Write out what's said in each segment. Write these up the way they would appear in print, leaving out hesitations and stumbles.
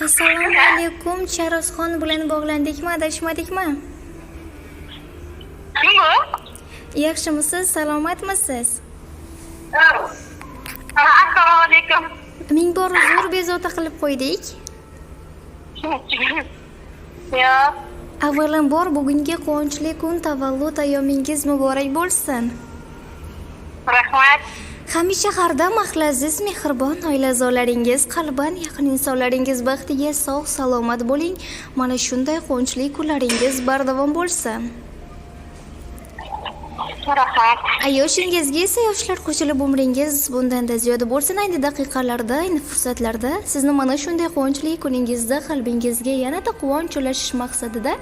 Assalomu alaykum, Charosxon bilan bog'landikmi, adashmadikmi? Kim bu? Yaxshimisiz, salomatmisiz? Assalomu alaykum. Ming bor uzr, bezovta qilib qo'ydik. Yo'q. Avvalambor bugungi quvonchli kun, tavallud ayyomingiz muborak bo'lsin. Rahmat. Hamisha hardam ahli aziz, mehribon oila a'zolaringiz, qalban yaqin insonlaringiz baxtiga sog' salomat bo'ling. Mana shunday quvonchli kunlaringiz bardavom bo'lsin. Rahmat. Yoshingizga esa yoshlar qo'shilib, umringiz bundanda ziyoda bo'lsin. Ayni daqiqalarda, ayni fursatlarda sizni mana shunday quvonchli kuningizda qalbingizga yanada quvonch ulashish maqsadida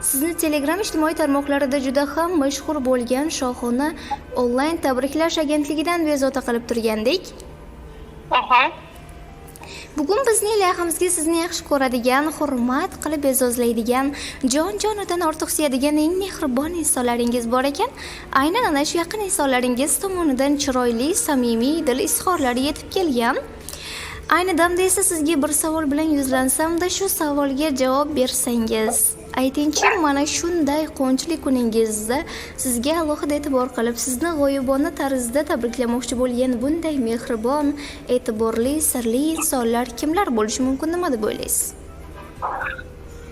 sizni Telegram ijtimoiy tarmoqlarida juda ham mashhur bo'lgan Shohona onlayn tabriklash agentligidan bezovta qilib turgandik. Bugun bizning loyihamizga sizni yaxshi ko'radigan, hurmat qilib e'zozlaydigan, jon jonidan ortiq suyadigan eng mehribon insonlaringiz bor ekan. Aynan ana shu yaqin insonlaringiz tomonidan chiroyli, samimiy dil izhorlari yetib kelgan. Ayni damda esa sizga bir savol bilan yuzlansamda, shu savolga javob bersangiz. Aytingchi, mana shunday quvonchli kuningizda sizga alohida e'tibor qilib, sizni g'oyibona tarzda tabriklamoqchi bo'lgan bunday mehribon, e'tiborli, sirli insonlar kimlar bo'lishi mumkin, nima deb o'ylaysiz?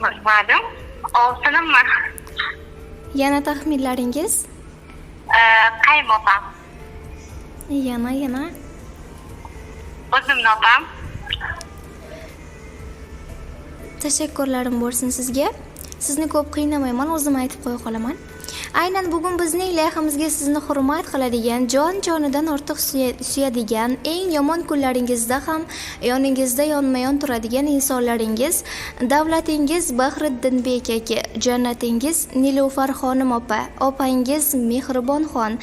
Bilmadim. Ovsinimmi? Yana taxminlaringiz? Qaynopam. Yana, yana. O'zimni opam. Tashakkurlarim bo'lsin sizga. Sizni ko'p qiynamayman, o'zim aytib qo'ya qolaman. Aynan bugun bizning loyihamizga sizni hurmat qiladigan, jon jonidan ortiq suyadigan, eng yomon kunlaringizda ham yoningizda yonma-yon turadigan insonlaringiz, davlatingiz Bahriddinbek aka, jannatingiz Nilufar xonim opa, opangiz Mehribonxon,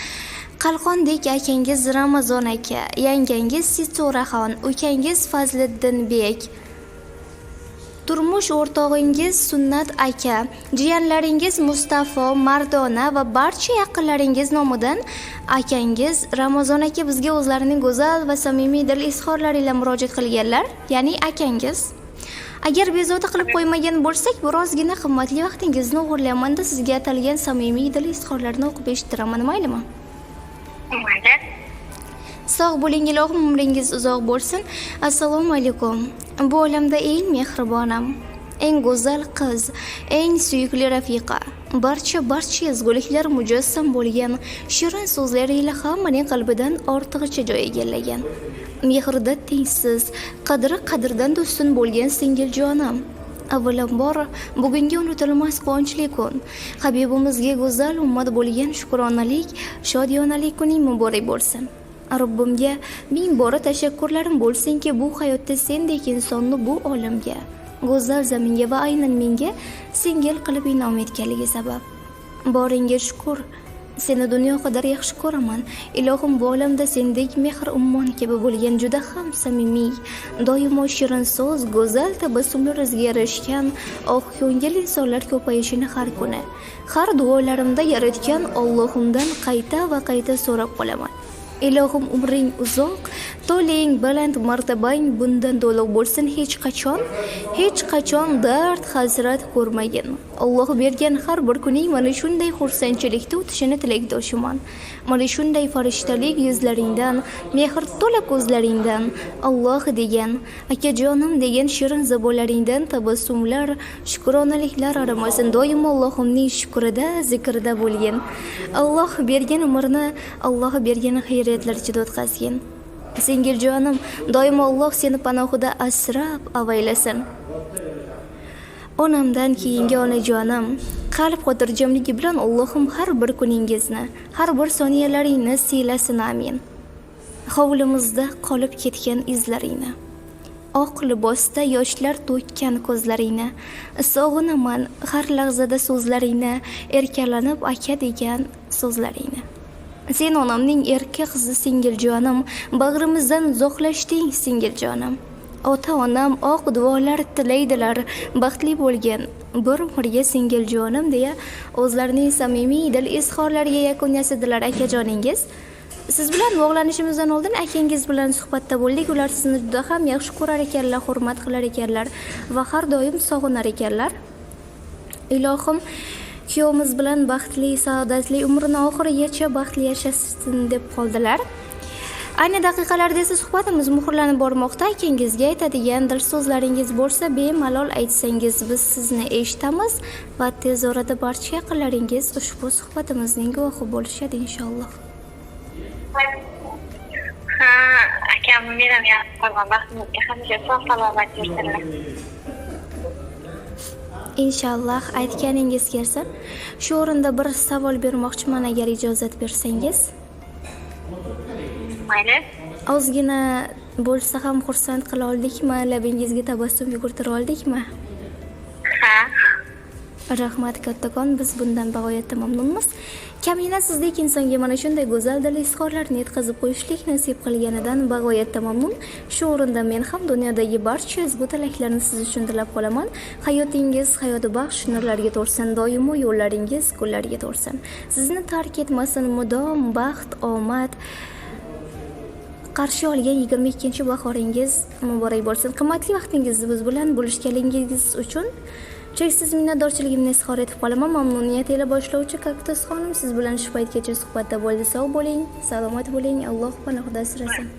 qalqondek akangiz Ramazon aka, yangangiz Sitoraxon, ukangiz Fazliddinbek, turmush o'rtog'ingiz Sunnat aka, jiyanlaringiz Mustafo, Mardona va barcha yaqinlaringiz nomidan akangiz Ramazon aka bizga o'zlarining go'zal va samimiy dil izhorlari ila murojaat qilganlar, ya'ni akangiz. Agar bezovta qilib qo'ymagan bo'lsak, birozgina qimmatli vaqtingizni o'g'irlayman-da, sizga atalgan samimiy dil izhorlarini o'qib eshittiraman, maylimi? Mayli. Sog' bo'ling, ilohim umringiz uzoq bo'lsin. Assalomu alaykum. Bu olamda eng mehribonim, eng go'zal qiz, eng suyukli rafiqa, barcha barcha ezguliklar mujassam bo'lgan shirin so'zlari ila hammaning qalbidan ortig'icha joy egallagan, mehrida tengsiz, qadri qadrdan ustun bo'lgan singiljonim. Avvalambor bugungi unutilmas quvonchli kun, Habibimizga go'zal ummat bo'lgan shukronalik, shodiyonalik kuning muborak bo'lsin. Robbimga ming bora tashakkurlarim bo'lsinki, bu hayotda sendek insonni bu olamga, go'zal zaminga va aynan menga singil qilib in'om etganligi sabab. Boringga shukur. Seni dunyo qadar yaxshi ko'raman. Ilohim, bu olamda sendek mehr ummon kabi bo'lgan juda ham samimiy, doimo shirin so'z, go'zal tabassumlar o'ziga yarashgan oq ko'ngil insonlar ko'payishini har kuni, har duolarimda yaratgan Allohimdan qayta va qayta so'rab qolaman. Ilohim, umring uzoq, to'ling baland, martabang bundan to'liq bo'lsin, hech qachon, hech qachon dard hasrat ko'rmagin. Alloh bergan har bir kuning mana shunday xursandchilikda o'tishini tilakdoshiman. Mana shunday farishtalik yuzlaringdan, mehr to'la ko'zlaringdan, Alloh degan, akajonim degan shirin zabonlaringdan tabassumlar, shukronaliklar arimasin. Doimo Allohimning shukrida, zikrida bo'lgin. Alloh bergan umrni Alloh bergan xayriyatlar ichida o'tkazgin. Singiljonim, doimo Alloh seni panohida asrab avaylasin. Onamdan keyingi onajonim, qalb xotirjamligi bilan Allohim har bir kuningizni, har bir soniyalaringni siylasin, amin. Hovlimizda qolib ketgan izlaringni, oq libosda yoshlar to'kkan ko'zlaringni, sog'inaman har lahzada so'zlaringni, erkalanib aka degan so'zlaringni. Sen onamning erka qizi singiljonim, bag'rimizdan uzoqlashding singiljonim. Ota-onam oq duolar tilaydilar, baxtli bo'lgin bir umrga singiljonim, deya o'zlarining samimiy dil izhorlariga yakun yasadilar akajoningiz. Siz bilan bog'lanishimizdan oldin akangiz bilan suhbatda bo'ldik. Ular sizni juda ham yaxshi ko'rar ekanlar, hurmat qilar ekanlar va har doim sog'inar ekanlar. Ilohim kuyovimiz bilan baxtli, saodatli, umrini oxirigacha baxtli yashasin deb qoldilar. Ayni daqiqalarda esa suhbatimiz muhrlanib bormoqda. Akangizga aytadigan dil so'zlaringiz bo'lsa, bemalol aytsangiz, biz sizni eshitamiz va tez orada barcha yaqinlaringiz ushbu suhbatimizning guvohi bo'lishadi inshaalloh. Ha, akam men ham yaxshi ko'raman. Baxtimizga hamisha sog' salomat yursinlar. Inshaalloh, aytganingiz kelsin. Shu o'rinda bir savol bermoqchiman, agar ijozat bersangiz. Mayli. Ozgina bo'lsa ham xursand qila oldikmi? Labingizga tabassum yugurtira oldikmi? Ha. Rahmat kattakon, biz bundan bag'oyatda mamnunmiz. Kamina sizdek insonga mana shunday go'zal dil izhorlarni yetkazib qo'yishlik nasib qilganidan bag'oyatda mamnun. Shu o'rinda men ham dunyodagi barcha ezgu tilaklarni siz uchun tilab qolaman. Hayotingiz hayoti baxsh nurlarga to'lsin, doimo yo'llaringiz gullarga to'lsin. Sizni tark etmasin mudom baxt, omad. Qarshi olgan 22-bahoringiz muborak bo'lsin. Qimmatli vaqtingizni biz bilan bo'lishganingiz uchun cheksiz minnatdorchiligimni izhor etib qolaman. Mamnuniyat ila boshlovchi Kaktus xonim siz bilan shu paytgacha suhbatda bo'ldi. Sog' bo'ling, salomat bo'ling. Alloh panohida asrasin.